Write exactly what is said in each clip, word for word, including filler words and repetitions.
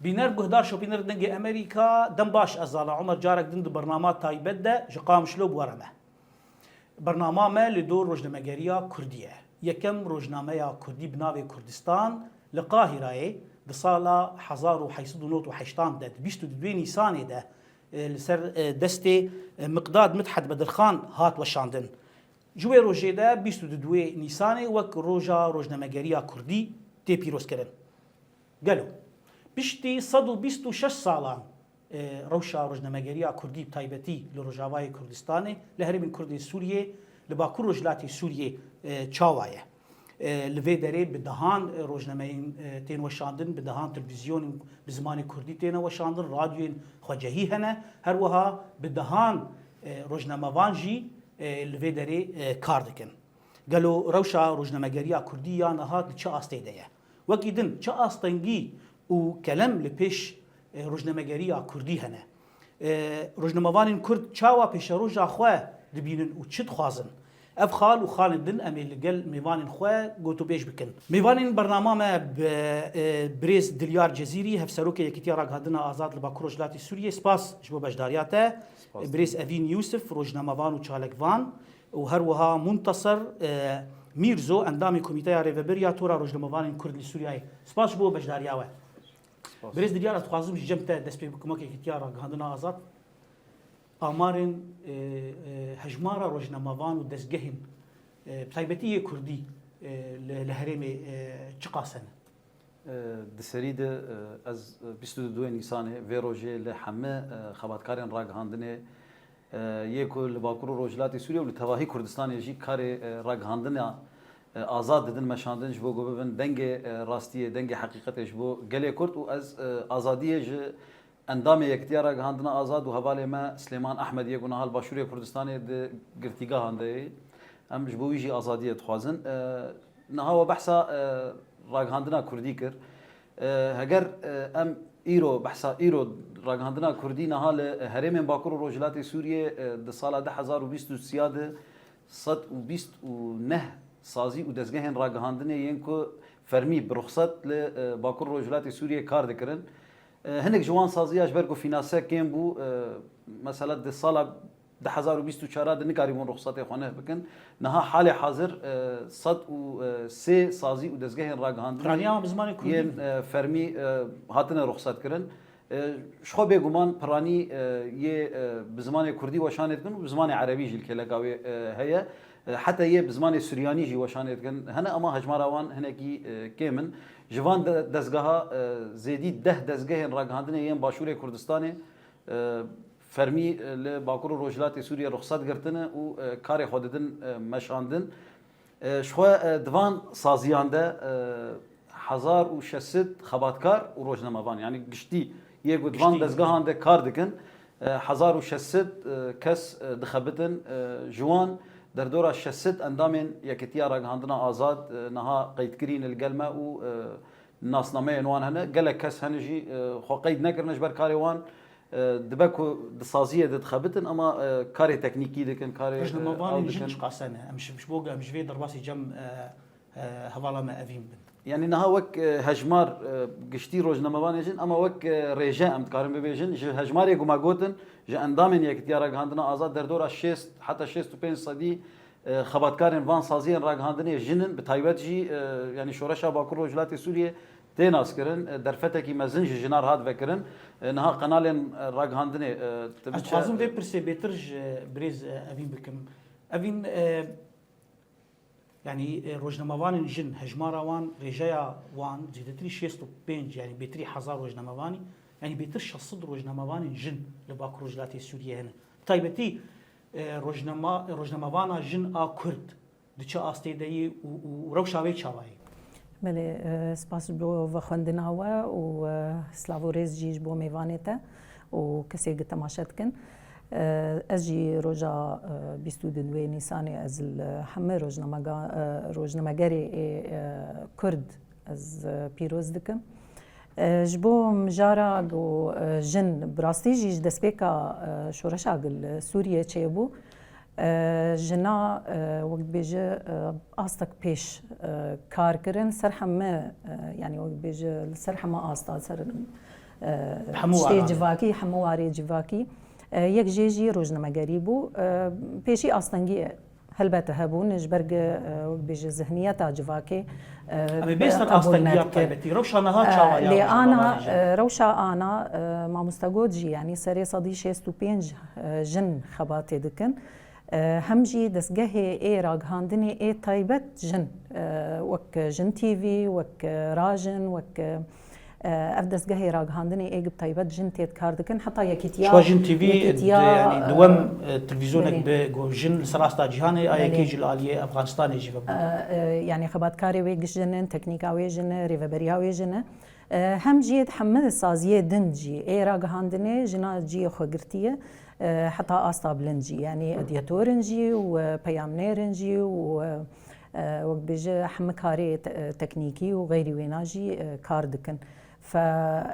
Bîner, guhdar, şopîner Dengê Amerîka, dem baş, ez Zala Omer carek din di bernama taybet de ji Qamişlo bi we re me. Bernama me li dor rojnamegeriya Kurdî ye. Yekem rojnameya Kurdî bi navê Kurdistan li Qahîrayê di sala hezar û heşt sed û nod û heştan de, di bîst û duduê Nîsanê de, e, li ser, e, destê, e, Miqdad Midhet Bedirxan hat weşandin. Ji wê rojê de bîst û duduê Nîsanê wek roja rojnamegeriya Kurdî tê pîrozkirin. Gelo piştî sed û bîst û şeş salan, e, rewşa rojnamegeriya Kurdî, bi taybetî li Rojavayê Kurdistanê, li herêmên Kurd ên Sûriyê, li Bakur Rojhilatê Sûriyê, e, çawa ye? E, li vê derê bi dehan, e, rojnameyên, e, tên weşandin, bi dehan televîzyonên bi zimanê Kurdî têne weşandin, radyoyên xwecehî hene, her wiha bi dehan, e, rojnamevan jî, e, li vê derê, e, kar dikin. Gelo rewşa rojnamegeriya Kurdî ya niha di çi astê de ye? Wekî din çi astengî û kelem li pêş, e, rojnamegeriya Kurdî hene? E, rojnamevanên Kurd çawa pêşeroja xwe dibînin û çi dixwazin? Ev xal û xalên din em ê li gel mêvanên xwe gotûbêj bikin. Mêvanên bernama me bi, e, birêz Dilyar Cezîrî, Hevserokê Yekîtiya Ragihandina Azad li Bakur Rojhilatê Sûriyê, spas ji bo beşdariya te. Spas. Birêz Evîn Yûsif, rojnamevan û çalakvan, û her wiha Muntaser, e, Mîrzo, endamê Komîteya Rêvebir ya Tora Rojnamevanên Kurd li Sûriyeyê. Spas ji bo beşdariya we. Spas. Birêz Dilyar, ez dixwazim ji cem te dest pê bikim wek Yekîtiya Ragihandina Azad. Amarên, e, e, hejmara rojnamevan û dezgehên, e, bi taybetî yê Kurdî, e, li, li herêmê, e, çiqas hene? E, di serî de, e, ez, e, bîst û duduê Nîsanê vê rojê li heme, e, xebatkarên ragihandinê, e, yê ku li Bakur û Rojhilatê Sûriyê û li tevahî Kurdistanê jî karê, e, ragihandina, e, azad didin meşandin ji bo ku bibin dengê, e, rastiyê, dengê heqîqetê ji bo gelê Kurd û ez, e, azadiyê ji endamê Yekitiya Ragihandina Azad û hevalê me Silêman Ehmed yê ku niha li Başûrê Kurdistanê di girtîgehan de ye. Em ji bo wî jî azadiyê dixwazin. E, niha we behsa, e, ragihandina Kurdî kir. E, heger, e, em îro, behsa îro ragihandina Kurdî niha li herêmên Bakur û Rojhilatê Sûriyê, e, di sala du hezar û bîst û sêya de sed û bîst û neh sazî û dezgehên ragihandinê yên ku fermî bi ruxsat li, e, Bakur Rojhilatê Sûriyê kar dikirin. E, hinek ji wan saziya ji ber ku fînanse kêm bû, e, mesela di sala du hezar û bîst û çar de nikarîbûn ruxsatê xwe neh bikin. Niha halê hazir, e, sed û sê sazî û dezgehên ragihandinê Piraniya bi zimanê Kurdî yên, e, fermî, e, hatine ruxsat kirin. E, ji xwe bêguman piranî, e, yê, e, bi zimanê Kurdî weşanê dikin û bi zimanê Erebî jî li kêleka wê, e, heye. E, heta yê bi zimanê Suryanî jî weşanê dikin hene, ama hejmara wan hinekî, e, kêm in. Ji van de-, dezgeha, e, zêdî deh dezgehên ragihandinê yên Başûrê Kurdistanê, e, fermî, e, li Bakur û Rojhilatê Sûriyê ruxsat girtine û, e, karê xwe didin, e, meşandin. E, ji xwe, e, di van saziyan de, e, hezar û şeş sed xebatkar û rojnamevan, yanî giştî yê ku di van Giştî. dezgehan de kar dikin, e, hezar û şeş sed, e, kes, e, dixebitin. E, ji wan derdora şeş sed endamên Yekîtiya Ragihandina Azad, e, niha qeydkirî ne li gel me û, e, nasnameyên wan hene. Gelek kes hene jî, e, xwe qeyd nekirine ji ber karê wan. E, dibe ku di saziyê de dixebitin, ama, e, karê teknîkî dikin, karê, e, Rojnamevanên ew jin dikin. Çiqas hene? Em ji, ji bo em ji vê derbasî cem, e, e, hevala me Evîn bin. Yanî niha wek, e, hejmar, e, giştî rojnamevanê jin, ama wek, e, rêje em dikarin bibêjin, ji hejmarê ku me gotin, ji endamên Yekîtiya Ragihandina Azad derdora şêst heta şêst û pênc sedî, e, xebatkarên van saziyên ragihandinê jin in, bi taybet jî, e, yanî şoreşa Bakur Rojhilatê Sûriyê tê naskirin, e, derfetekî mezin ji jinan re hat vekirin. E, niha qenalên, e, ragihandinê, e, Ez dixwazim vê pirsê bêtir ji birêz, e, Evîn bikim. Evîn, e, yanî, e, rojnamevanên jin, hejmara wan, rêjeya wan zêdetirî şêst û pênc, yanî bêtirî hezar rojnamevanî, yanî bêtir şeş sed rojnamevanên jin li Bakur Rojhilatê Sûriyê hene. Bi taybetî, e, rojnama-, rojnamevana jin a Kurd di çi astê de yî û, û, û rewşa wê çawa ye? Belê, e, spas ji bo vexwendina we û, e, silav û rêz jî ji bo mêvanê te û kesê ku temaşe dikin. E, ez jî roja, e, bîst û duduê Nîsanê ez li hemî rojnamega-, e, rojnamegerê ê, e, Kurd ez, e, pîroz dikim. E, ji bo mijara ku, e, jin bi rastî jî ji destpêka, e, şoreşa ku li Sûriyê çêbû, e, jina, e, wek dibêje, e, astek pêş, e, kar kirin, ser heme, e, yanî wek dibêje li ser heme asta, ser Hemû tiştê civakî, hemû warê civakî. E, yek jê jî rojnamegerî bû. E, pêşî astengî helbete hebûn, ji ber, e, wek bêje zihniyeta civakê, e, Em ê bêstin qebûl astengiya nedikir. Taybetî. Rewşa niha E, çawa ya lê ana, rojnamevanê jî? E, rewşa ana, e, mamoste got jî, yanî serê sedî şêst û pênc, e, jin xebatê dikin. E, hem jî destgehê ê ragihandinê ê taybet jin, e, wek Jin T V, wek, e, Rajin, wek, e, ev destgehê ragihandinê ê bi taybet jin tê kar dikin. Heta yekîtiya, Şiva Jin T V, yekîtiya, yanî e, duwem, e, televîzyonek belê. Bi ku jin li ser asta cîhanê, a Belê. Yekê jî li aliyê Afganistanê jî vebû. E, e, yanî xebatkarê wê giş jin in, teknîka wê jin e, rêveberiya wê jin e. E, hem jî hemî saziyê din jî ê ragihandinê jina cihê xwe girtiye, e, heta asta bilind jî, yanî edîyatorin jî û, e, peyamnêrin jî û, e, e, wek bêje hemî karê te-, e, teknîkî û xeyrî wêna jî, e, kar dikin. Fe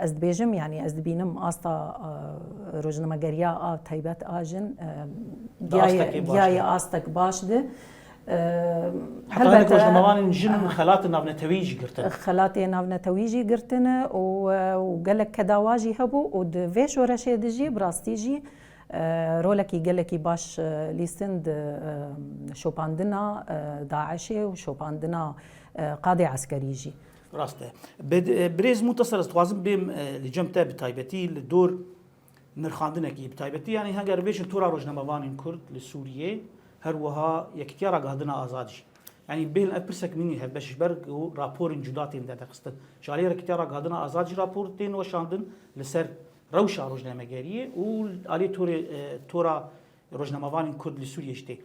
ez dibêjim, yanî ez dibînim asta, e, rojnamegeriya a taybet a jin, e, Di giyayê, astekê baş giyayê de. Astek baş de. E, Heta hinek helbete, rojnamevanên jin e, xelatê navnetewî jî girtin. Xelatê navnetewî jî girtine û, e, û gelek kedawa jî hebû û di vê şoreşê de jî bi rastî jî, e, rolekî gelekî baş, e, lîstin di, e, şopandina, e, DAIŞê û şopandina, e, qadê eskerî jî. Rast e. Bi-, e, birêz Munteser, ez dixwazim bêm, e, li cem te bi taybetî li dor nirxandinekî bi taybetî, yanî heger bêjin tora rojnamevanên Kurd li Sûriyê, her wiha Yekîtiya Ragihandina Azad jî. Yanî bêhn ev pirsek mînî hevbeş ji ber ku raporên cuda tên derdexistin. Ji alî Yekîtiya Ragihandina Azad jî rapor tên weşandin li ser rewşa rojnamegeriyê û alî torê, e, tora rojnamevanên Kurd li Sûriyê jî tê.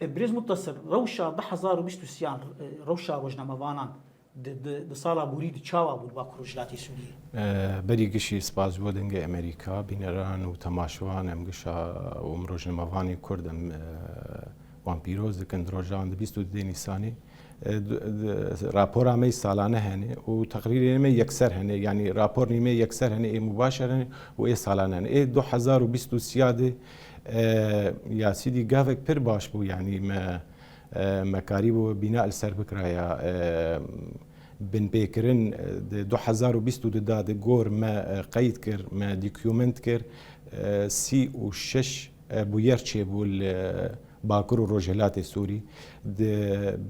E, Birêz Mutasir, rewşa du hezar û bîst û sêyan, e, rewşa rojnamevanan di, di, di sala borî di çawa bû li Bakur Rojhilatê Sûriyê? E, berî gişî spas ji bo Dengê Amerîka, bîneran û temaşevan em gişa û em rojnamevanê Kurd em, e, wan pîroz dikin di rojan di bîst û dudê Nîsanê. E, d-, d-, rapora me yê salane hene û teqrîrê me yekser hene, yanî rapornî me yekser hene, ê mubaşer hene û ê salane hene. Ê du hezar û bîst û sêya de, e, ya Sîdî gavek pir baş bû, yanî me, e, me karîbû bîna li ser bikiraya, e, binpêkirin, e, di du hezar û bîst û du de di gor me, e, qeyd kir, me document kir, e, sî û şeş, e, bûyer çêbû li Bakur û Rojhilatê Sûrî. Di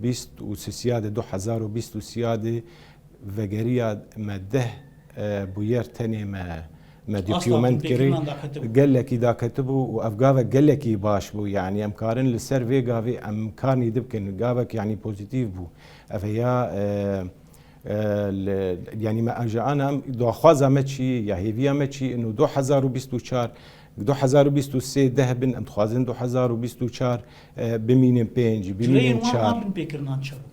bîst û sisiya de, du hezar û bîst û sisiya de vegeriya me deh, e, bûyer tenê me, me Asta document kirî. Binpêkirinan daketibû. Gelekî daketibû û ev gavek gelekî baş bû. Yanî em karin li ser vê gavê em karnî dibikin. Gavek yanî pozîtîf bû. Ev heya, e, e, li, yanî me ji ana em daxwaza me çi ya hêviya me çi ino du hezar û bîst û çar, du hezar û bîst û sê deh bin, em dixwazin du hezar û bîst û çar, e, bimînin pênc, bimînin çar. Cureyên wan, wan binpêkirinan çi bûn?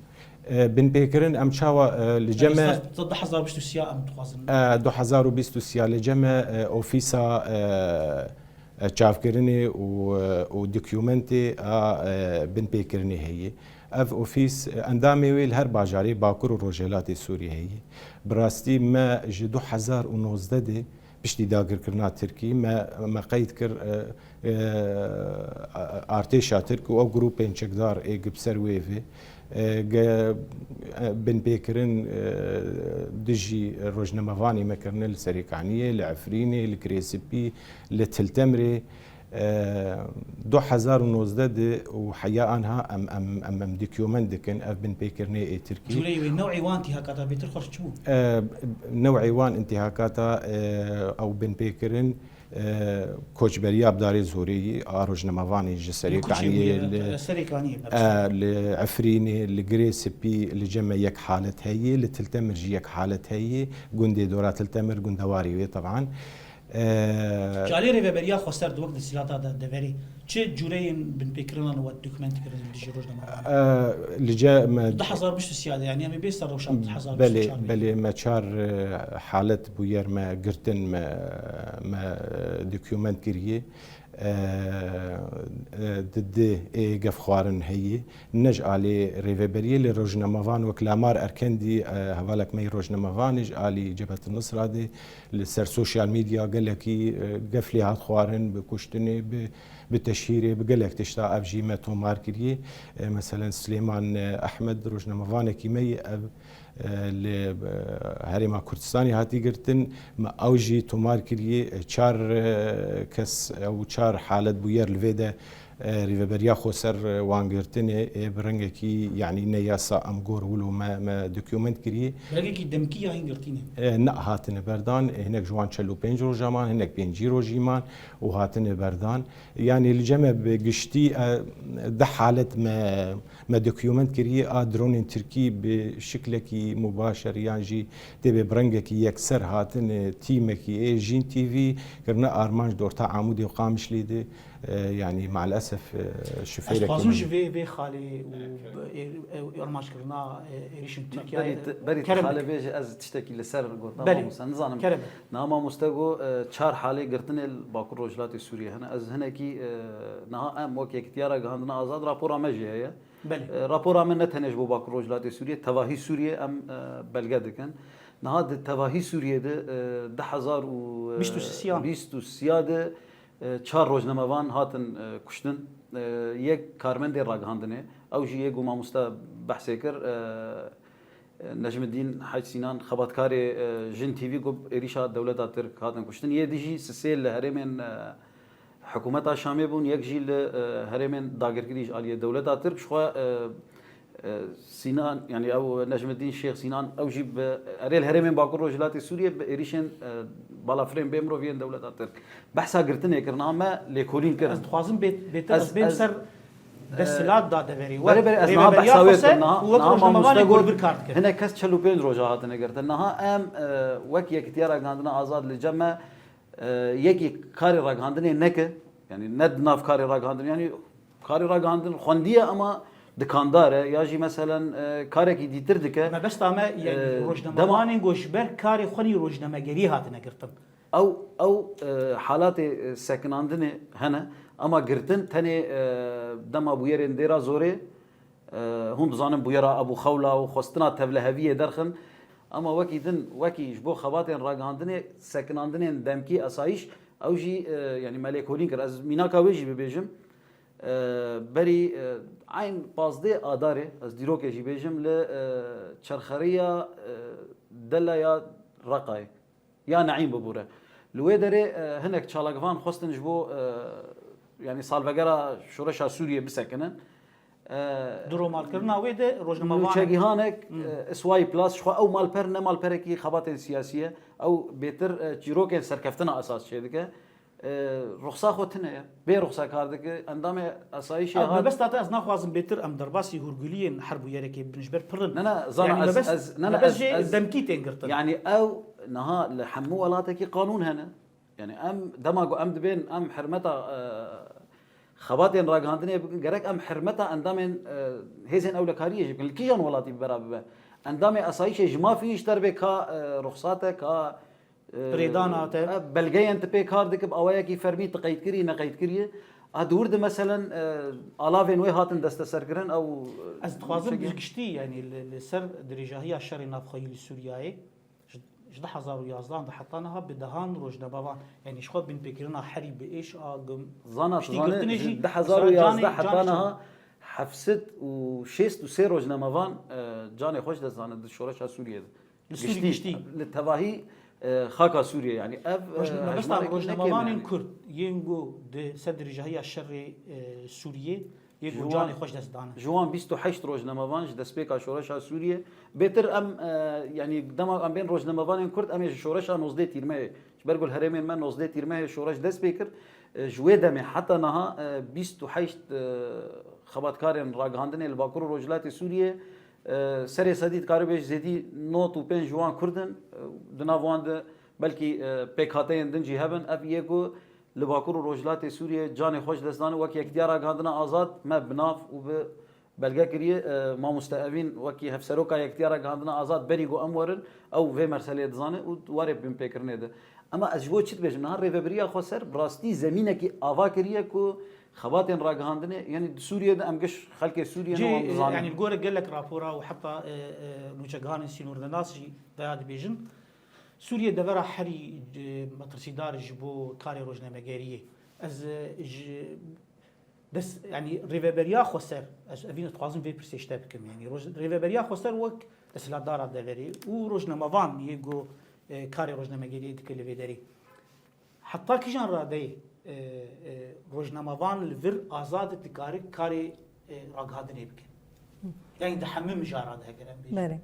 E, binpêkirin em çawa, e, li cem me. Yanî du hezar û bîst û sêya em dixwazin. E, du hezar û bîst û sêya li cem me, e, ofîsa, e, e, çavkirinê û, e, û dokumentê a, e, binpêkirinê heye. Ev ofîs, e, endamê wê li her bajarê Bakur û Rojhilatê Sûriyê heye. Bi rastî me ji du hezar û nozdeh de piştî dagirkirina Tirkî me, me qeyd kir, e, e, artêşa Tirk û ew grûpên çekdar ê gi bi ser wê ve, e, ge-, e, binpêkirin, e, dijî rojnamevanê me kirine li Serêkaniyê, li Efrînê, li Kirêsipî, li Til Temirê. E, du hezar û nozdeh de û heya anha em, em, em, em document dikin ev binpêkirinê ê Tirkî. Cûreyê wê, new'ê wan intîhakata bêtir xweş çi bû? E, new'ê wan intîhakata, e, ew binpêkirin, e, koçberiya bi darê zorê yî a rojnamevanê ji Serêkaniyê, li, e, Serêkaniyê, e, li Efrînê, li Girê Spî, li cem me yek halet heye, li Til Temir jî yek halet heye, gundê dora Til Temir, gundewarê wê teban. E, Ji alî Rêveberiya Xweser di wek desthilatata deverê çi cûreyên binpêkirinan we dokument kirin li dijî rojnamevanan? E, li ce me Du hezar bîst û sêya de, yanî em ê bê ser rewşa du hezar bîst û çar Belê, de. Belê, me çar, e, halet bûyer me girtin, me, me, e, dokument kiriye. E, e, di, di ê gefxwarin heye. Ne ji alê rêveberiyê, lê rojnamevan wek Lamar Erkendî, e, hevalek me yê rojnamevanê ji alî Cebhet Nusra de li ser sosyal medya gelekî, e, gef lê hat xwarin, bi kuştinê, bi, bi teşhîrê, bi gelek tişta ev jî me tomar kiriye. E, meselen Silêman, e, Ehmed rojnamevanekî me yê ev, Li Herêma Kurdistanê hatî girtin, me ew jî tomar kiriye, çar kes ew çar halet bûyer li vê de rîveberiya xweser wan girtinê ê bi rengekî, yanî ne yasa, em gor wilo me, me dokument kiriye. Rengekî demkî ya hîn girtîne? Ne, hatine berdan, hinek ji wan çel û pênc roja man, hinek pêncî rojî man û hatine berdan. Yanî li cem me bi giştî deh halet me me dokument kiriye a dronên Tirkî bi şiklekî mubaşer yan jî tê bê bi rengekî yekser hatin, e, tîmekî ê Jîn T V kirine armanc di orta Amûdê û Qamişlî de, e, yanî maalesef, e, şifêreke Ez dixwazim min ji vê, vê xalê û ê-, ê-, armanckirina, e, êrîşên Tirkiye, Berî e, ti, berî ti kerem xalê bike. Bêje, ez tiştekî li ser gotina Belê. Mamoste. Nizanim. Kerem. Niha mamoste got, e, çar halê girtinê li Bakur Rojhilatê Sûriyê hene. Ez hinekî, e, niha em wek Yekîtiya Ragihandina Azad rapora me jî heye. Belê. E, rapora me ne tenê ji bo Bakur Rojhilatê Sûriyê, tevahî Sûriyê em, e, belge dikin. Niha di tevahî Sûriyê de, e, du hezar û, e, Bîst û sisiyan. Bîst û sisiya de, e, çar rojnamevan hatin, e, kuştin. E, yek karmendê ragihandinê, ew jî yê ku mamoste behsê kir, e, Necmiddîn Hec Sînan, xebatkarê, e, Jin T V, ku êrîşa dewleta Tirk hatin kuştin. Yê dî jî sisê li herêmên, e, hikûmeta Şamê bûn, yek jî li, e, herêmên dagirkirî ji aliyê dewleta Tirk. Ji xwe, e, e, Sînan, yanî ew Necmiddîn Şêx Sînan, ew jî bi erê li herêmên Bakur Rojhilatê Sûriyê bi êrîşên, e, balafirên bê mirov yên dewleta Tirk. Behsa girtinê kir, niha me lêkolîn kirin. Ez dixwazim bê-, bêtir Ez, ez bêm ez, ser desthilat da deverê. Berê, berê, ez niha rêveberiya behsa wê xweser dikim. Niha, û wek niha rojnamevanê mamoste got, gorbir kar dike. Hinek kes çel û pênc roja hatine girtin. Niha em, e, wek Yekîtiya Ragihandina Azad li cem me, e, yekî karê ragihandinê neke, yanî ne di nav karê ragihandinê, yanî karê ragihandin xwendiye ama dikandar e, ya jî meselen, e, karekî dîtir dike. Mebesta me, yanî, e, rojnamevanên ku ji ber karê xwe nî rojnamegerî hatine girtin. Ew, ew, e, halatê, e, sekinandinê hene, ama girtin tenê, e, dema bûyerên dêra zorê, e, hûn dizanin bûyera Ebû Xewla û xwestina tevleheviyê derxin. Ama wekî din, wekî ji bo xebatên ragihandinê, sekinandinên demkî, asayîş, ew jî, e, yanî me lêkolîn kir. Ez mînaka wê jî bibêjim. E, berî, e, eyn pazdeh Adarê, ez dîrokê jî bêjim, li, e, çerxeriya, e, Dela ya Reqayê. Ya Neîm bibûre. Li wê derê, e, hinek çalakvan xwestin ji bo, e, yanî salvegera şoreşa Sûriyê bisekinin. E, Di romalkirina wê de rojnamevanek Nûçegihanek, Hmm. e, Iswayî Plus, ji xwe ew malper ne malperekî xebatên siyasî ye. Ew bêtir, e, çîrokên serkeftina esas çêdike. E, ruxsa xwe tune ye. Bê ruxsa kar dike. Endamê asayîşê Ew hat. Mebesta te ez naxwazim bêtir em derbasî hûrguliyên her bûyerekê bibin ji ber pir in. Ne, ne, zana Yanî ez, mebest, ez, ne, ne, mebest ez, jê ez, demkî tên girtin. Yanî ew niha li hemû welatekî qanûn hene. Yanî em dema ku em dibên em hirmeta, e, xebatên ragihandinê bikin, gerek em hirmeta endamên, e, hêzên ewlekariyê jî bikin. Li kîjan welatî bi bera bibe? Endamê asayîşê ji mafî ji derbê ka, e, ruxsate, ka, e, Pirêdana te. e, belgeyên tu pê kar dike bi awayekî fermî tu qeydkirî, neqeydkirî. A di wir de meselen, e, alavên wê hatin desteserkirin, ew, e, Ez dixwazim çekê. bi giştî, yanî li, li ser dirêjahiya şerê navxweyî li Sûriyeyê, Ji, ji du hezar û yazdeh de heta niha bi dehan rojnamevan, yanî ji xwe binpêkirina herî bi êş a gim Zana, piştî zane, girtinê ji jî, du hezar û yazdeh mesela canê, heta canê niha heft sed û şêst û sê rojnamevan, e, canê xwe ji dest dane di şoreşa Sûriyê de. Li Sûrî Giştî, giştî. Li tevahî, e, xaka Sûriyê, yanî ev, e, Rojn-, mebesta hejmarek rojnamevanên nekêm, yanî. Kurd, yên ku di ser dirêjahiya şerê, e, Sûriyê, Yê Ji ku wan, canê xwe ji dest dane. Ji wan bîst û heşt rojnamevan ji destpêka şoreşa Sûriyê. Bêtir em, e, yanî dema em bên rojnamevanên Kurd, em ê ji şoreşa nozdeh Tîrmehê, ji ber ku li herêmên me nozdeh Tîrmehê şoreş dest pê kir, e, ji wê demê heta niha, e, bîst û heşt, e, xebatkarên ragihandinê li Bakur û Rojhilatê Sûriyê, e, serê sedî dikare bêje zêdî nod û pênc ji wan Kurd in, e, di nav wan de belkî, e, pêkhateyên din jî hebin. Ev yê ku Li Bakur û Rojhilatê Sûriyê canê xwe ji dest dane, wek Yekitiya Ragihandina Azad me bi nav û bi belge kiriye. E, Mamoste Evîn wekî Hevseroka Yekitiya Ragihandina Azad berî ku em werin, ew vê meseleyê dizane û warê binpêkirinê de. Ema ez ji bo çi dibêjim? Niha Rêveberiya Xweser bi rastî zemînekî ava kiriye ku xebatên ragihandinê, yanî di Sûriyê de em giş xelkê Sûriyê ne, wan dizanin. Yanî li gorî gelek rapora û heta, e, e, nûçegihanên sînordenas jî veya dibêjin, Sûriye devera herî, e, metirsîdar ji bo karê rojnamegeriyê. Ez, e, ji dest, yanî Rêveberiya Xweser, ez evîn dixwazim vê pirsê ji te bikim. Yanî roj-, Rêveberiya Xweser wek desthilatdara deverê û rojnamevan yê ku, e, karê rojnamegeriyê dike li vê derê. Heta kîjan radeyê, e, e, rojnamevan li vir azad dikare karê, e, ragihandinê bike? Yanî di hemû mijara de, heger em bêjin. Belê.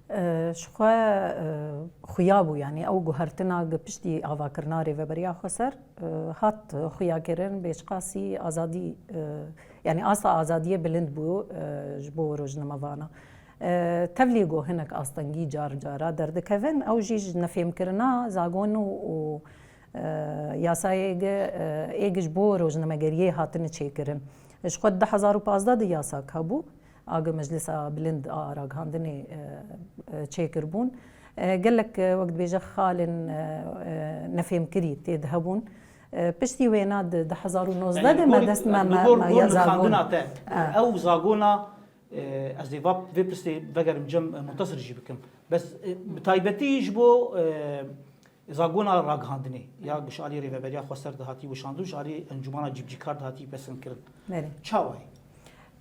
E, ji xwe, e, xuya bû, yanî ew guhertina gi piştî avakirina Rêveberiya Xweser, e, hat xuyakirin, bêçiqasî azadî, e, yanî asta azadiyê bilind bû, e, ji bo rojnamevana. E, tevlî ku hinek astengî car cara derdikevin, ew jî ji nefêmkirina zagon û, û, e, yasayê gi, e, ê gi ji bo rojnamegeriyê hatine çêkirin. Ji xwe di du hezar û pazdeh de yasak hebû, a gi Meclisa Bilind a Ragihandinê, e, e, çêkirbûn. E, gelek, e, wek dibêje xalên, e, e, nefêmkirî tê de hebûn. E, piştî wêna di du hezar û nozdeh de me dest me, me, me ya zagon. Yanî, gorî, gorî nirxandina te, e, ew zagona, e, ez dê va, vê pirsê vegerim cem, e, Muntesir jî bikim. Bes, e, bi taybetî ji bo, e, zagona ragihandinê, ya ji alî Rêveberiya Xweser de hatî weşandin, ji alî Encûmana Cîbicîkar de hatî pesendkirin. Belê. Çawa ye?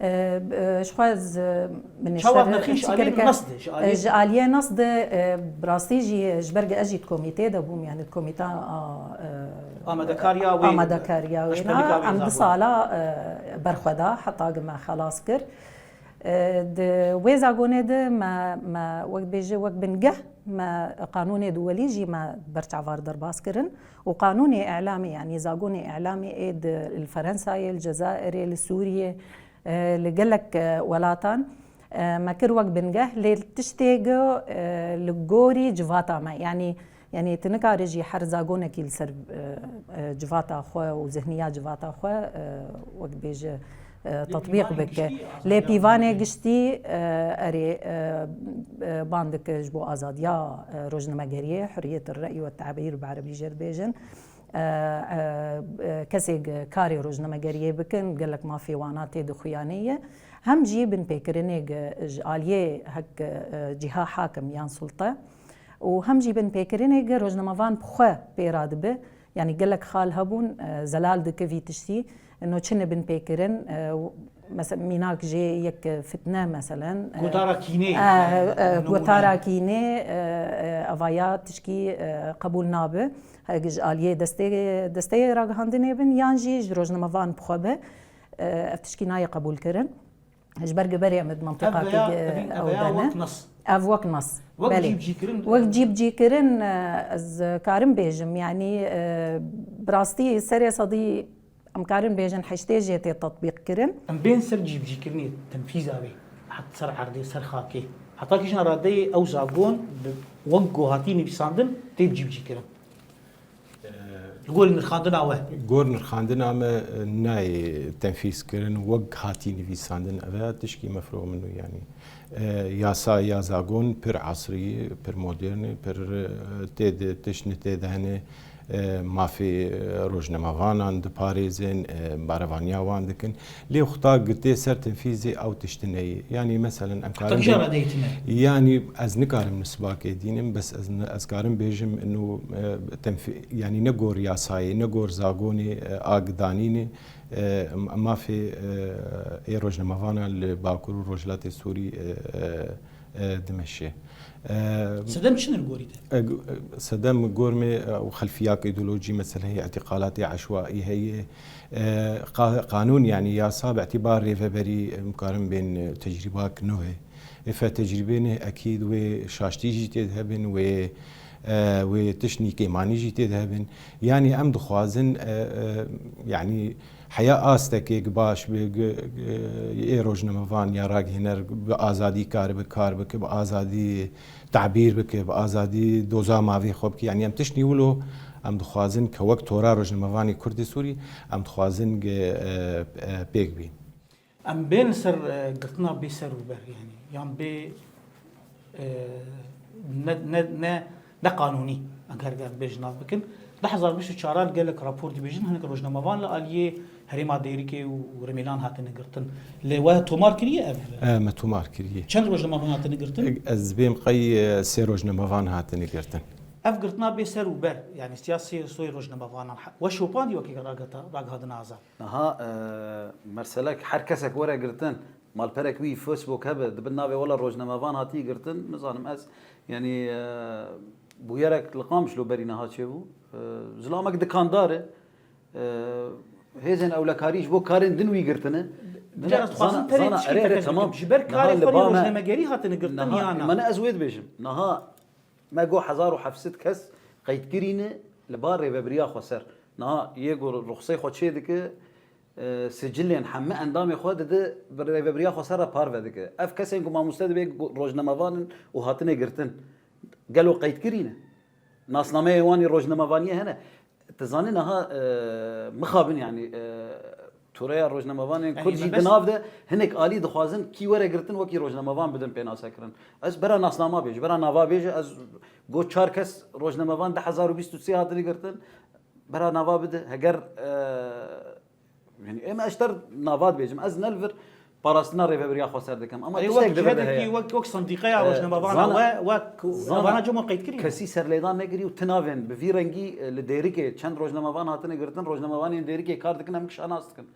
E, e, ji xwe ez, e, min Çawa nexîş alî nas de, ji alî... Ji aliyê nas de, e, bi rastî jî, e, ji ber ez jî di komîtê de bûm, yanî di komîta a, e, amadekariya wê, amadekariya wê, peşmerga wê, em du sala, e, berxwe da, heta gi me xelas kir. E, di wê zagonê de me, me wek bêje, wek bingeh, me qanûnê duwelî jî me berçavar derbas kirin û qanûnê îlamê, yanî zagonê îlamê ê di, li Ferensayê, li Cezayirê, li Sûriyê, e, li gelek, e, welatan, e, me kir wek bingeh, lê tiştê gi, e, li gorî civata me, yanî, yanî tu nikarî jî her zagonekî li ser, e, e, civata xwe û zihniya civata xwe, e, wek bêje, e, tatbîq bike. Lê pîvanê giştî, e, erê, e, e, ban dike ji bo azadiya, e, rojnamegeriyê, hurriyet el-re'y ve tabîr bi erebî jê dibêjin. E, e, e, kesê karê rojnamegeriyê bikin, gelek mafê wana tê de xuyanê ye. Hem jî binpêkirinê ge ji aliyê hek, e, cîha hakim yan sulte û hem jî binpêkirinê ge rojnamevan bi xwe pê re dibe. Yanî gelek xal hebûn, e, zelal dike vî tiştî. No çi ne binpêkirin, e, Mesela, mînak jê yek fitne, meselen, e, Gotara kînê, e, yanî, e, nimûne. Gotara kînê, e, e, evaya tişkî, e, qebûl nabe. Heke ji aliyê destê, desteyê ragihandinê bin, yan jî ji rojnamevan bi xwe be, e, ev tişkî nayê qebûlkirin. Ji ber gi berê em di mentiqakî, ev veya, ev, ew ev veya de ne. Wek nas. Ev wek nas. Wek, belê, cîbicîkirin. Wek cîbicîkirin, e, ez karim bêjim, yanî, e, bi rastî serê sedî Em karin bêjin heştê jê tê tetbîq kirin. Em bên ser cîbicîkirinê, tenfîza wê, het ser erdê, ser xakê. Heta kîjan radeyê ew zagon bi wek ku hatî nivîsandin tê cîbicîkirin? Li gorî nirxandina we? Gor nirxandina me, e, nayê tenfîz kirin, wek hatî nivîsandin. Ev tişkî mefrû min û yanî. E, yasa ya zagon pir asrî, pir modern, pir, e, tê de, tişt ne tê de hene, e, mafê, e, rojnamevanan diparêzin, e, barevaniya wan dikin. Lê xwe ta girtê ser tenfîzê ew tişt neyê. Yanî, meselen, em karin... Heta kîjan radeyê tune? Yanî, ez nikarim nisbakê dînim, bes ez ni-, ez karim bêjim, ino, e, tenfî-, yanî ne gor yasayê, ne gor zagonê, e, a gidanînê, e, mafê, e, ê rojnamevanan li Bakur û Rojhilatê Sûrî, e, e, e, dimeşe. E, Sedem çi ne li gorî te? E, gu-, e, sedem gor me, e, û xelfiyat îdeolojî, meseleyê îtîqalatê eşwaî heye. E, qa-, qanûn, yanî yasa bi îtîbar rêveberî, e, em karin bên, e, tecrîbak nû heye. Ê fe tecrîbê ne ekîd wê şaştî jî tê de hebin, wê, e, wê tişt nîkêmanî jî tê de hebin. Yanî em dixwazin, e, e, yanî heya astekêk baş bi, gi-, gi-, ê rojnamevan ya ragihaner bi azadî karibe kar bike, bi azadî tabîr bike, bi azadî doza mavê xwe bike. Yanî em tiştî wilo em dixwazin ke wek tora rojnamevanê Kurdê Sûrî em dixwazin ge, e, e, pêk bîn. Em bên li ser, e, girtina bê ser û ber, yanî, yan bê, e, ne, ne, ne, ne qanûnî, eger, eger bêjin nav bikin. Du hezar bîst û çar li gelek rapor dibêjin, hinek rojnamevan li aliyê herêma Dêrikê û Rimêlan hatine girtin. Lê we tomar kiriye ev? E, me tomar kiriye. Çend rojnamevan hatine girtin? Ez bêm qey, e, sê rojnamevan hatine girtin. Ev girtina bê ser û ber, yanî siya sê soyê rojnamevanan, we şopandî wekî ragihata-, ragihandina azad? Niha, e, meselek her kesek were girtin, malperek wî Facebook hebe, di bin navê wela rojnamevan hatiye girtin, nizanim ez, yanî, e, bûyerek li Qamişlo berî niha çêbû. E, zilamek dikandar e. E, hêzên ewlekarî ji bo karên din wî girtine. Cara ez dixwazim tenê tiştekî te kes bikim. Ji ber karê xwe rojnamegerî hatine girtin ya na? Me ne ez wê dibêjim. Niha me got hezar û heft sed kes qeydkirî ne li ba rêvebiriya xweser. Niha yê ku ruxsey xwe çê dike, e, sicilên heme endamê xwe dide bi rêvebiriya xweser re parve dike. Ev kesên ku mamoste dibê go-, rojnamevan in û hatine girtin, gelo qeydkirî ne? Nasnameyê wan ê rojnamevaniyê hene? Tu zanî niha, e, mixabin, yanî, e, Toreya rojnamevanên Kurd jî di nav de hinek alî dixwazin kî were girtin wekî rojnamevan bidin pênasekirin. Ez bera nasnama bêje, bera nava bêje, ez got çar kes rojnamevan du hezar û bîst û sê hatine girtin, bera nava bide. Heger, e, yanî, em ez ji te re nava dibêjim. Ez ne li vir parastina rêvebiriya xweser dikim. Ama tiştek di vir de heye. Wek, wek sendîqeya rojnamevanan we, wek evana cem we qeydkirî ne? Kesî serlêdan nekirî û ti navên bi vî rengî, e, li Dêrikê çend rojnamevan hatine girtin, rojnamevanên Dêrikê kar dikin, em kişa nas dikin.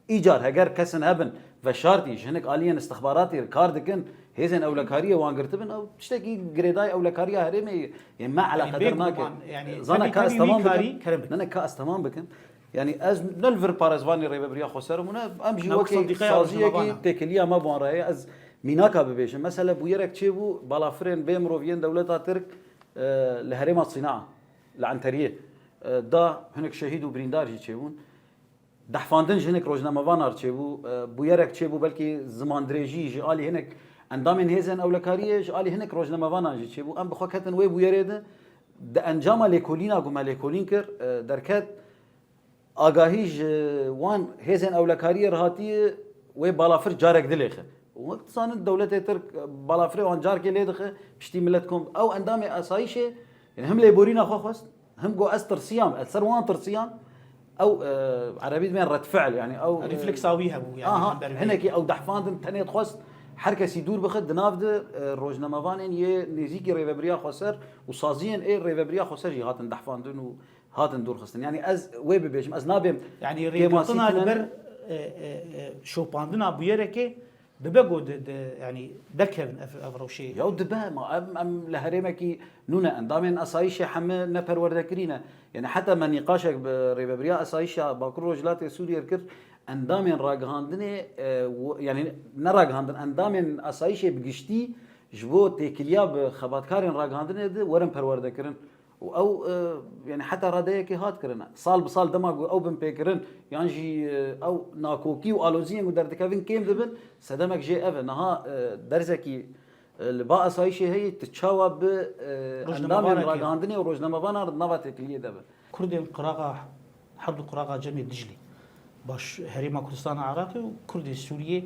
Îcar heger kesin hebin, veşartî ji hinek aliyên istixbaratî re kar dikin, hêzên ewlekariyê wan girtibin, ew tiştekî girêdayî ewlekariya herêmê ye. Yê me eleqedar nake. Zana ka ez temam bikim. Ne, ne, ka ez temam bikim. Yanî ez ne li vir parêzvanê Rêvebiriya Xweser im û ne em jî wekî saziyekî têkiliya me bi wan re heye. Ez mînaka bibêjim. Mesela bûyerek çêbû, balafirên bê miroviyên dewleta Tirk, e, li herêma Sînaa, li Enteriyê, e, da hinek şehîd û birîndar jî çêbûn. Dehfandin ji hinek rojnamevanan re çêbû, e, bûyerek çêbû, belkî zimandirêjî ji alî hinek endamên hêzên ewlekariyê, ji alî hinek rojnamevanan jî çêbû. Em bi xwe ketin wê bûyerê de, di encama lêkolîna ku me lêkolîn kir, e, derket, agahî ji wan hêzên ewlekariyê re hatiye, wê balafir carek dilêxe. Û wek dizanin dewletê Tirk balafirê wan carkê lê dixe, piştî milet kom. Ew endamê asayîşê, yanî him lêborîna xwe xwest, him got ez tirsiyam, ez ser wan tirsiyam. Ew, e, erebî dibên red fi'l, yanî ew, e, refleksa wî hebû, yanî aha, hinekî ew dehfandin tenê dixwest her kesî dûr bixe, di nav de, e, rojnamevanên yê nêzîkî Rêvebiriya Xweser û saziyên ê Rêvebiriya Xweser jî hatin dehfandin û hatin dûrxistin. Yanî ez wê bibêjim, ez nabêm. Yanî rêgirtina li ber, e, e, e, şopandina bûyerekê dibe ku di, di, yanî derkevin ev, ev rewşê. Ya dibe, ma em, em li herêmekî nû ne, endamên asayîşê heme ne perwerdekirî ne. Yanî heta me nîqaşek bi Rêvebiriya Asayîşa Bakur Rojhilatê Sûriyê kir, endamên ragihandinê, e, w-, yanî ne ragihandin, endamên asayîşê bi giştî ji bo têkiliya bi xebatkarên ragihandinê de werin perwerdekirin. Û ew, e, yanî heta radeyekê hat kirin. Sal bi sal dema ku ew bin pêkirin, yan jî, e, ew nakokî û aloziyên ku derdikevin kêm dibin, sedemek jê ev e. Niha, e, derzekî, e, li ba asayîşê heye, tu çawa bi, e, endamên ragihandinê û rojnamevanan re di nava têkiliyê de be. Kurdên qiraxa, her du qiraxa cemê Diclê, baş herêma Kurdistana Iraqê û Kurdên Sûriyê,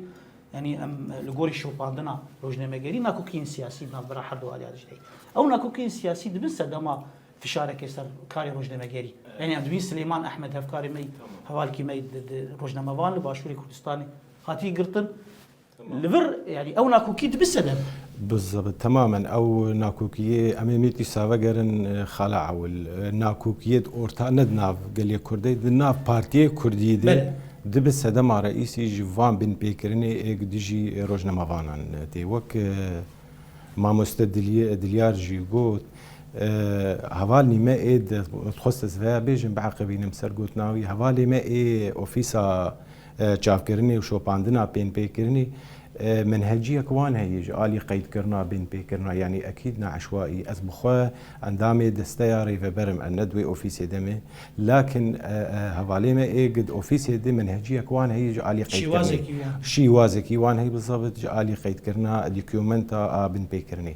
yanî em li gorî şopandina rojnamegerî nakokiyên siyasî di navbera her du aliya Dicleyê. Ew nakokiyên siyasî dibin sedema fişarekê ser karê rojnamegerî. Yanî em dibîn Silêman Ehmed, hevkarê me, hevalkî me di, di rojnamevan li Başûrê Kurdistanê hatiye girtin. Li vir, yanî ew nakokî dibe sedem. Bizabit, temamen ew nakokiyê em ê mîtî save gerin, e, xala ewil. E, nakokiyê di orta ne di nav gelê Kurdê, di nav partiyê Kurdî de dibe sedema reîsî ji van binpêkirinê ê dijî rojnamevanan tê. Wek, e, mamoste Dilye-, Dilyar jî got, e, hevalnî me ê de, dixwest ez veya bêjim, biaqibînim ser gotina wî, hevalê me ê ofîsa e, çavkirinê û şopandina pênpêkirinê, e, menheciyek wan heye ji alî qeydkirina, pênpêkirina, yanî ekîd ne eşwaî. Ez bi xwe endamê desteya rêveber im, ez ne di wê ofîsê de me. Lakin, e, e, hevalê me ê gid ofîsê de menheciyek wan heye ji alî qeydkirinê. Şîwazekî wan. Şîwazekî wan heye bizabit ji alî qeydkirina dokumenta a binpêkirinê.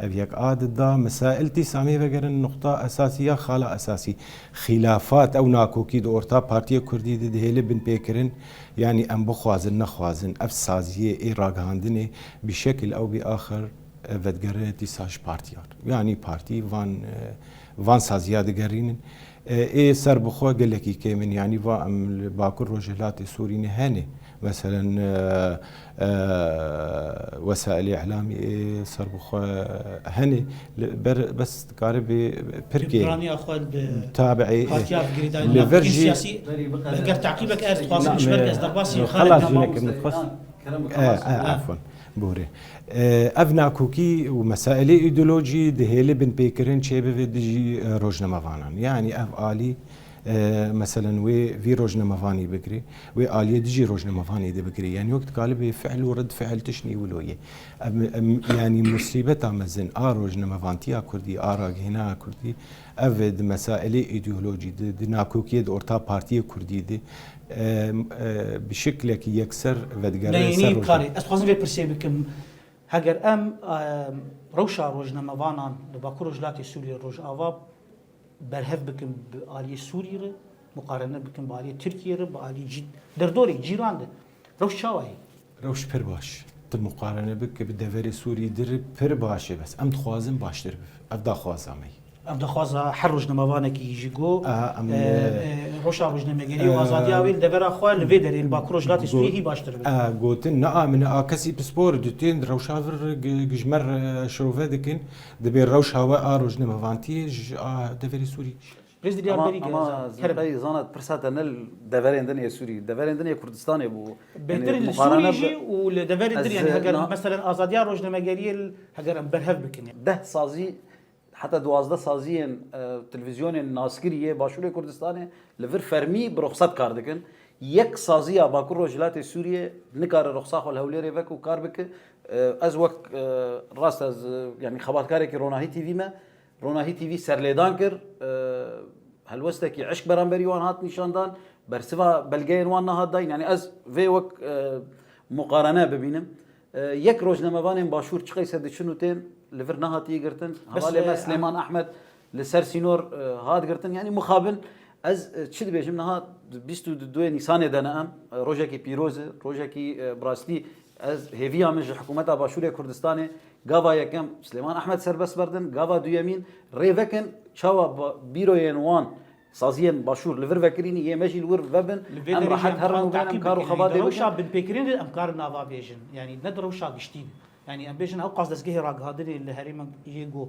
Ev yek a dida, misail tî samê vegerin nuqta esasî ya xala esasî. Xîlafat, ew nakokî di orta Partiya Kurdî de dihêle binpêkirin, yanî em bixwazin, nexwazin, ev saziyê ê ragihandinê bi şekil ew bi axir, e, vedigere dîsa ji partiyan. Yanî partî van, e, van saziya digerînin. E, ê ser bi xwe gelekî kêm in, yanî va em li Bakur Rojhilatê Sûrî ne hene. Meselen, e, e, wesailê îlamî ê ser bi xwe hene. Li ber bes dikare bê pirkê. Piraniya xwe bi tabiî, e, partiya girêdayî li vir jî siyasî, eger teqîbek ez dixwazim ji ber ez derbasî xalet jî nekim dixwest. Kerem, e, e, afon, borê. E, ev nakokî û mesailê îdeolojî dihêle binpêkirin çêbibe dijî, e, rojnamevanan. Yanî ev alî, e, meselen wê vî rojnamevanî bigirê, wê aliyê dijî rojnamevanî de bigirê. Yanî wek dikalibe fiil û red fiil tiştî wilo ye. Em, em, yanî musîbeta mezin a rojnamevantiya kurdî, a ragihîna kurdî, ev di mesailê îdeolojî de, di nakokiyê di orta partiyê kurdî de, e, e, bi şiklekî yekser vedigere ser rojname. Ez dixwazim vê pirsê bikim. Heger em, e, rewşa rojnamevanan li Bakur Rojhilatê Sûriyê, Rojava, berhev bikin bi aliyê Sûrî re, muqarene bikin bi aliyê Tirkiyê re, bi aliyê cî-, derdorê, cîran de, rewş çawa ye? Rewş pir baş. Tu muqarene bike bi deverê Sûrî dir pir baş e, bes em dixwazin baştir bibe. Ev daxwaza me ye. Ev daxwaza her rojnamevanekî jî got, e, e, rewşa rojnamegeriyê û azadiya wê li devera xwe li vê derê li Bakur Rojhilatê Sûriyê hî baştir bibe. E, gotin, ne a min e, a kesî pispor e, tu tên rewşa vir gi-, gi ji me re şirove dikin, dibê rewşa we a rojnamevantiyê ji a deverê Sûrî. Rêz diliyar Ama, berî ama Kerem. Zirqey zana pirsa te ne li deverên din ê Sûrî, deverên din ê Kurdistanê bû. Bêtir li Sûrî jî û li deverê din, yanî heger na- meselen azadiya rojnamegeriyê li, heger em berhev bikin. Deh sazî, heta duwazdeh saziyên, e, televîzyonên naskirî yê Başûrê Kurdistanê li vir fermî bi ruxsat kar dikin. Yek saziya Bakur Rojhilatê Sûriyê nikare ruxsa xwe li Hewlêrê veke û kar bike. E, ez wek, e, rast ez, e, yanî xebatkarekî Ronahî T V me, Ronahî T V serlêdan kir, e, helwestekî eşq beramberî wan hat nîşandan, bersiva belgeyên wan nehat dayîn. Yanî ez vê wek, e, muqarene bibînim. E, yek rojnamevanên Başûr çiqeyse diçin û tên li vir nehatiye girtin. Hevalê me Slêman Ehmed li ser sînor, e, hat girtin. Yanî mixabin ez, e, çi dibêjim, niha bîst û du Nîsanê de ne em. E, rojekî pîroz e, rojekî, e, bi rastî ez hêviya min ji hikûmeta Başûrê Kurdistanê, gava yekem Silêman Ehmed serbest berdin, gava duyemîn rê vekin çawa ba-, bîroyên wan, saziyên Başûr li vir vekirînî, yê me jî li wir vebin, em rehet herin û bên em kar û xebatê bikin. Rewşa binpêkirinê em karin nava bêjin. Yanî ne di rewşa giştî de. Yanî em bêjin ew qas dezgehê ragihandinê li herêma yê ku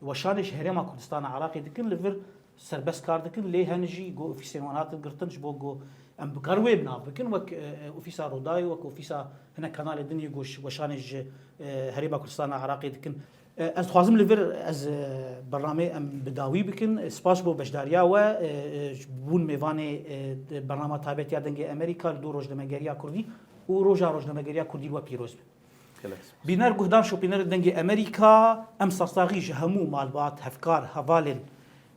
weşanê ji Herêma Kurdistana Iraqê dikin, li vir serbest kar dikin, lê hene jî ku ofîsên wan hatin girtin, ji bo ku em bi kar wê bi nav bikin, wek, e, e, ofîsa Rodayê, wek ofîsa hinek kanalê din yê ku ji weşanê ji, e, Herêma Kurdistana Iraqê dikin. E, ez dixwazim li vir ez, e, bernameyê em bi dawî bikin. E, spas ji bo beşdariya we, e, e, ji bûn mêvanê, e, bernama taybet ya Dengê Amerîka li dor rojnamegeriya Kurdî û Roja Rojnamegeriya Kurdî li we pîroz be. Gelek spas. Bîner, guhdar, şopînerên Dengê Amerîka, em sersaxî ji hemû malbat, hevkar, hevalên,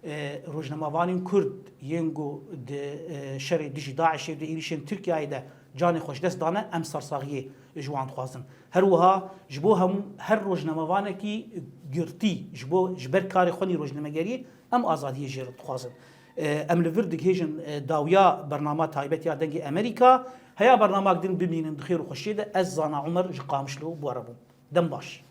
e, rojnamevanên Kurd yên ku di, e, şerê dijî DAIŞê, di êrîşên Tirkiyeyê de canê xwe ji dest dane, em sersaxiyê ji wan dixwazin. Her wiha ji bo hemû her rojnamevanekî girtî, ji bo, ji ber karê xwenî rojnamegeriyê, em azadiyê jê re dixwazin. E, em li vir digihêjin, e, dawiya bernama taybet ya Dengê Amerîka. Heya bernamak din bimînin di xêr û xweşiyê de. Ez Zana Umer ji Qamişlo bi we re bûm. Dem baş.